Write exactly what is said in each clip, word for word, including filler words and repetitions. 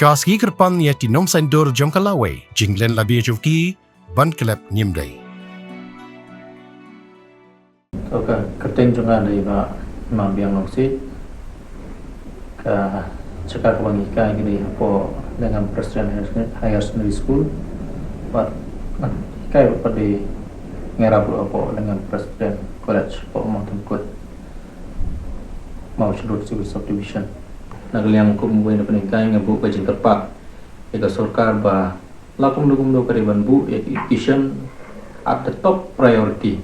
Ka sngi kyrpang ïa ki nongsaindur jong ka lawei, jinglen la bia jong ki ban klet ngim dei. Ka kyrteng jong nga dei Bah Imambiang Longsiej. Ka jaka kaba ngi hikai ka dei hapoh Lyngngam Presbyterian Higher Secondary School. Bad ngan hikai bad pat dei nga ïarap ruh hapoh Lyngngam Presbyterian College hapoh Mawtyrkhut, Mawshynrut Civil Subdivision. Na ka liang kum uwei na pynhikai nga buh ka jingkyrpad ïa ka sorkar ba la kumno kumno ka dei ban buh ïa ka education at the top priority.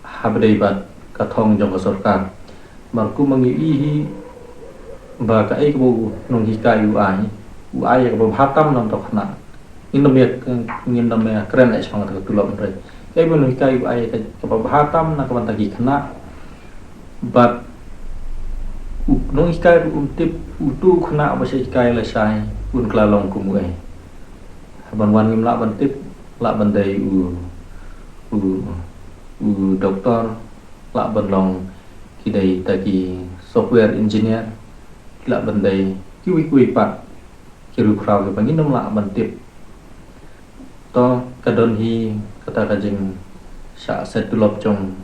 Haba dei bad ka thong jong ka sorkar. Mar kum ma ngi ïohi hi ba kaei kaba u nonghikai u ai, u ai ïa kaba bha tam na bynta u khynnah. Ngin ym ïa, ngin ym ïa kren eh shaphang kata ka tulop hynrei kaei ba u nonghikai u ai ïa kaba bha tam na ka bynta ki khynnah. Bad u nonghikai ruh um tip uto u khynnah ba shu hikai lashai un kylla long kum uei. Haban wan ngim lah ban tip, lah ban dei u, u, u doktor, lah ban long ki dei ta ki software engineer, lah ban dei kiwei kiwei pat ki riewkhraw kiba ngin ym lah ban tip. To ka don hi kata ka jingshah set tulop jong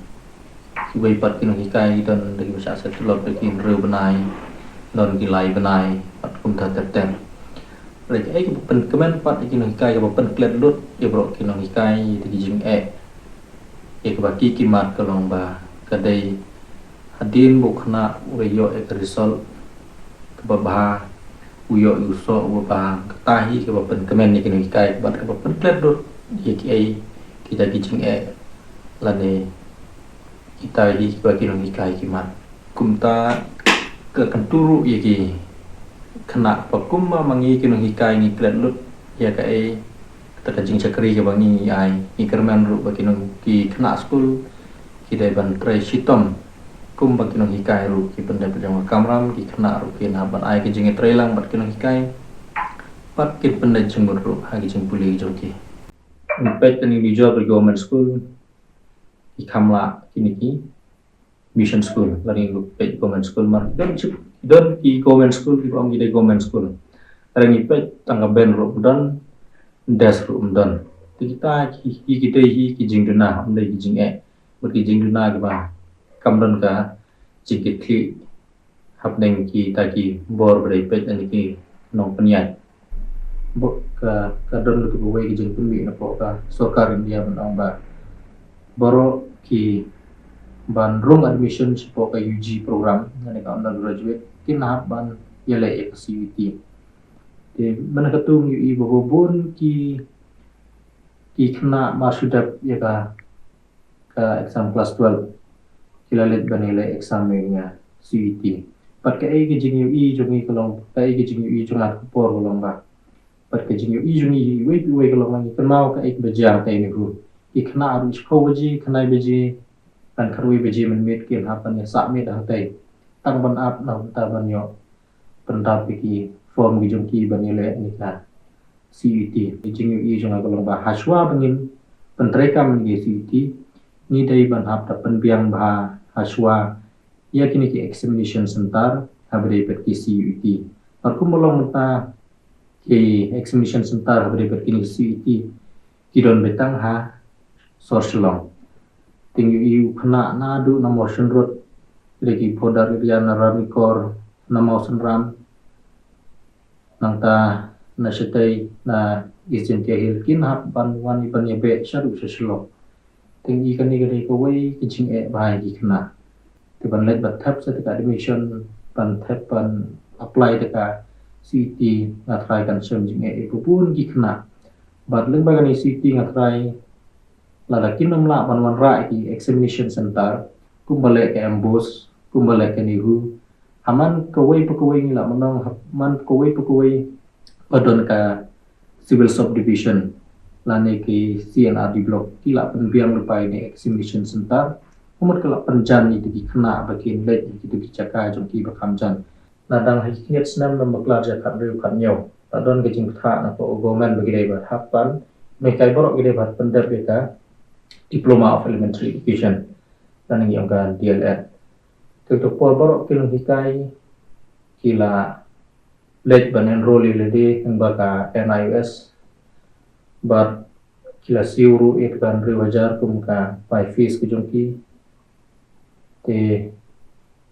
kiwei pat ki nonghikai, don da kiba shah set tulop da ki hynriew bnai, don ki lai bnai pat kumta ter ter. Hynrei kaei kaba pynkmen pat ïa ki nonghikai, kaba pynklet lut ïa baroh ki nonghikai da ki jingeh ïa kaba ki ki mad ka long ba ka dei hadien ba u khynnah u la ïoh ïa ka result kaba bha, u ïoh ïa u soh uba bha, kata hi kaba pynkmen ïa ki nonghikai bad kaba pynklet lut ïa kiei kita ki jingeh lane kita hi kiba ki nonghikai ki mad. Kumta ka kyntu ruh ïa ki khynnah ba kumba ma ngi ki nonghikai ngi klet lut ïa kaei kata ka jingshakri kaba ngi ai, ngi kyrmen ruh ba ki nong, ki khynnah skul ki dei ban trei shitom kumba ki nonghikai ruh ki pyndep jong ka kamram, ki khynnah ruh kin hap ban ai ka jingïatreilang bad ki nonghikai bad kin pyndep jingmut ruh ha ki jingpule jong ki. Ngi peit kane ka jingïarap government school, ki kham lah kine ki mission school, lane ngi peit government school, mar don, don ki government school kiba ong ki dei government school. Hynrei ngi peit tang ka bench ruh ym don, desk ruh ym don. Te kita ki, ki, ki dei hi ki jingduna, ym dei ki jingeh. Bad ki jingduna kiba kam don ka jingkitkhlieh hapdeng kita ki bor ba dei peit lane ki nongpynïaid. Bad ka, ka don katu kawei ka jingpynmih napoh ka sorkar India ban ong ba baroh kiban rung admission shapoh ka U G program lane ka undergraduate kin hap ban ïaleh ïa ka C U E T. Te mynta katu ngi ïohi ba bun ki, ki khynnah ba shu dep ïa ka, ka exam class twelve ki la leit ban ïaleh exam ïa ka C U E T. Bad kaei ka jingïohi jong ngi ka long, kaei ka jingïohi jong nga ka por ka long ba, bad ka jingïohi jong ngi iwei pa iwei ka long ba ngi kynmaw kaei kaba jia hangtei ne hu. Ki khynnah ruh shiphew baje, khyndai baje, tang khatwei baje mynmiet kin hap ban ïa sah miet hangtei tang ban ap na bynta ban ïoh pyndap ïa ki form ki jong ki ban ïaleh ïa ka C U E T. Ka jingïohi jong nga ka long ba hashwa ba ngin pyntreikam ïa ka C U E T, ngi dei ban hap da pynbiang bha hashwa ïa kine ki examination center haba dei pat ki C U E T. Bad kumba long mynta ki examination center haba dei pat kine ki C U E T ki don beit tang ha sor Shillong. Te ngi ïohi u khynnah naduh na Mawshynrut, ki dei ki border area na Ranikor, na Mawsynram, nangta na shatei na East Jaintia Hills kin hap ban wan ban ïabeh shaduh sha Shillong. Te ngi ïohi kane ka dei kawei ka jingeh bha ïa ki khynnah. Te ban leit ban thep sa ïa ka admission, ban thep ban apply ïa ka C U E T, nga tharai kan shem jingeh ïa bun ki khynnah. Bad lyngba kane C U E T nga tharai lada kin ym lah ban wanrah ïa ki examination center kumba leh ka MBOSE, kumba leh ka NEHU, ha man kawei pa kawei ngi lah ban ong, ha man kawei pa kawei ba don ka civil subdivision lane ki C and R D block ki lah pynbiang lypa ïa kine examination center. Kumta ki lah pynjan ïa ki khynnah ba kin leit ïa kito ki jaka jong ki ba kham jan. Na dang ha ki khyndiat snem, na bakla hajar khathynriew khathynñiew, la don ka jingbthah na ka government ba ki dei ban hap ban, ne kai baroh ki dei ban pyndep ïa ka Diploma of Elementary Education, lane ngi ong ka D L Ed. Te to por baroh ki nonghikai ki la leit ban enroll ïa lade lyngba ka N I O S. Bad ki la siew ruh ïa ka hynriew hajar kum ka pie fees ka jong ki. Te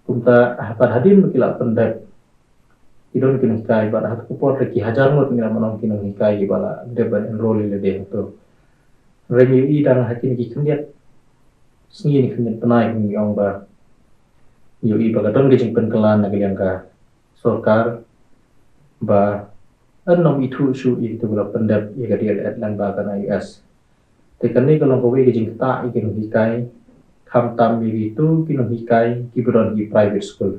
kumta ha pat hadien ba ki la pyndep, ki don ki nonghikai bad ha ka por te ki hajar ngut ngi la mano ki nonghikai kiba la dep ban enroll ïa lade hato. Hynrei ngi ïohi dang ha kine ki khyndiat sngi ne khyndiat bnai ngi ong ba ngi ïohi ba ka don ka jingpynkylla na ka liang ka sorkar ba yn ym ithuh shuh ïa kito kiba la pyndep ïa ka D L Ed lyngba ka N I O S. Te kane ka long kawei ka jingktah ïa ki nonghikai, khamtam ïa kito ki nonghikai kiba don ki private school.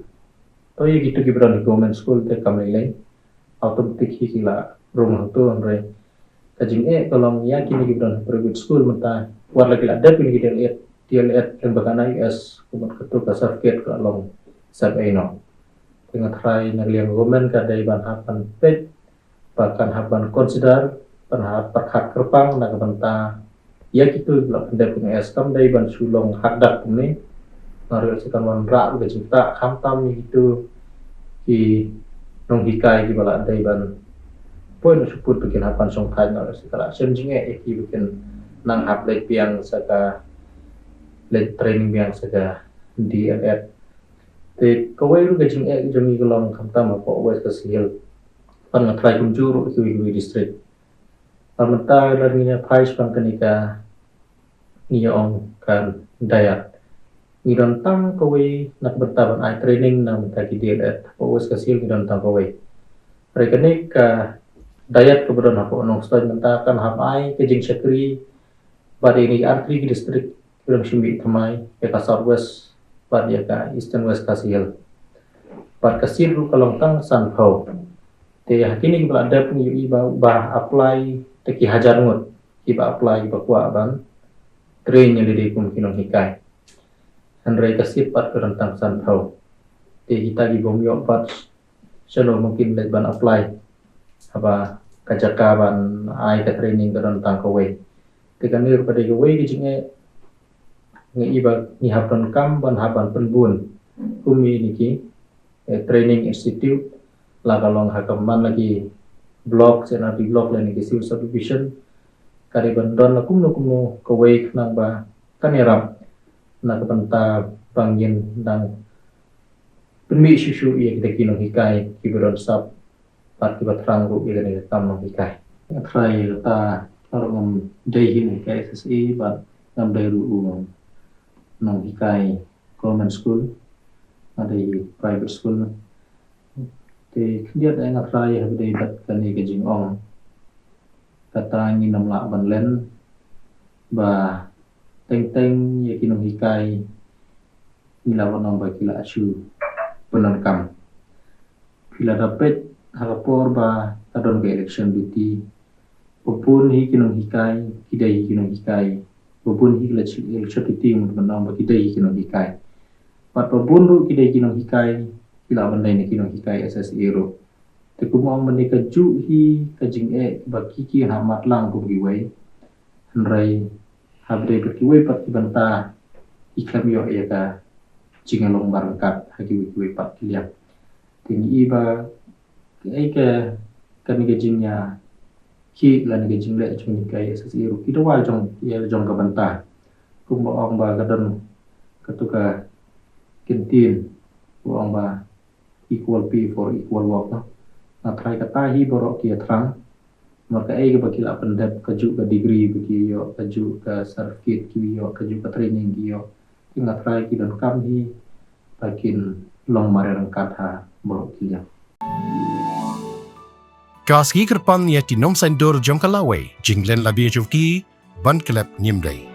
To ïa kito kiba don ki government school te kam lei lei, automatic hi ki la rung hangto, hynrei ka jingeh ka long ïa kine kiba don private school mynta wat la ki la dep ïa ki D L Ed, D L Ed lyngba ka N I O S, kumta kato ka certificate ka long sep ei noh. Te nga tharai na ka liang government ka dei ban hap ban peit ba kan hap ban consider, ban hap pyrkhat kyrpang na ka bynta ïa kito kiba la pyndep N I O S, kam dei ban shu long hakdak kumne. Nga ruh sa kan wanrah ka jingktah khamtam ïa kito ki nonghikai kiba la dei ban poi na shu put ba kin hap ban shongthait, nga ruh sa kan lah shem jingeh ïa ki ba kin nang hap leit biang sa ka, leit training biang sa ka D L Ed. Te kawei ruh ka jingeh jong ngi ka long khamtam hapoh West Khasi Hills. Pat nga tharai kumjuh ruh kiwei kiwei district. Pat mynta lada ngi ïa phai shaphang kane ka, ngi ïa ong ka diet, ngi don tang kawei na ka bynta ban ai training na ka bynta ki D L Ed hapoh West Khasi Hills, ngi don tang kawei. Hynrei kane ka diet kaba don hapoh Nongstoiñ mynta kan hap ai ka jingshakri bad ïa kine ki artylli ki district kiba dang shim beit thymmai, ïa ka South West bad ïa ka Eastern West Khasi Hills. Bad ka seat ruh ka long tang sanphew. Te ha kine kiba la dep ngi ïohi ba, ba apply te ki hajar ngut kiba apply, kiba kwah ban train ïa lade kum ki nonghikai. Hynrei ka seat pat ka don tang sanphew. Te kita kibym ïoh pat, shano ma kin leit ban apply haba ka jaka ban ai ka training ka don tang kawei. Te kane ruh ka dei kawei ka jingeh. Nga i ba ngi hap donkam ban hap ban pynbun kum ïa kine ki, eh, training institute, la ka long ha ka man la ki block, C and R D block lane ki civil subdivision. Ka dei ban don la kumno kumno kawei khnang ba kan ïarap na ka bynta ba ngin nang pynmih shuh shuh ïa kita ki nonghikai kiba don sap bad kiba thrang ruh ïa kane ka kam nonghikai. Nga tharai kata ka ruh ngam dei hi nonghikai S S A bad ngam dei ruh u nonghikai government school, nga dei private school. Te khyndiat nga tharai haba dei bad kane ka jingong, kata ngin ym lah ban len ba teng teng ïa ki nonghikai ngi lah ban ong ba ki la shu pyndonkam. Phi la da peit ha ka por ba ka don ka election duty, ba bun hi ki nonghikai ki dei hi ki nonghikai, ba bun hi ki la shu election duty, mut ban ong ba ki dei hi ki nonghikai. Bad ba bun ruh ki dei ki nonghikai ki lah ban dei na ki nonghikai S S A ruh. Te kumba ong mynne, kajuh hi ka jingeh ba ki ki hap matlang kum kiwei. Hynrei haba dei bad kiwei pat ki bynta, ki khlem ïoh ïa ka jingïalong ba ryngkat ha kiwei kiwei pat ki liang. Te ngi i ba kaei ka, kane ka jingïakhih lane ka jingleh jong ngi ka S S A ruh ki dawa jong, ïa jong ka bynta. Kumba ong ba ka don kato ka kyntien ba ong ba equal pay for equal work, no. Nga tharai kata hi baroh ki ïa thrang. Namar kaei kaba ki la pyndep, kajuh ka degree ba ki ïoh, kajuh ka certificate ki ïoh, kajuh ka training ki ïoh, ki nga tharai ki donkam hi ba kin long mareh ryngkat ha baroh ki liang. Ka sngi kyrpang ïa ki nongsaindur jong ka lawei, jinglen la biang jong ki ban klet ngim dei.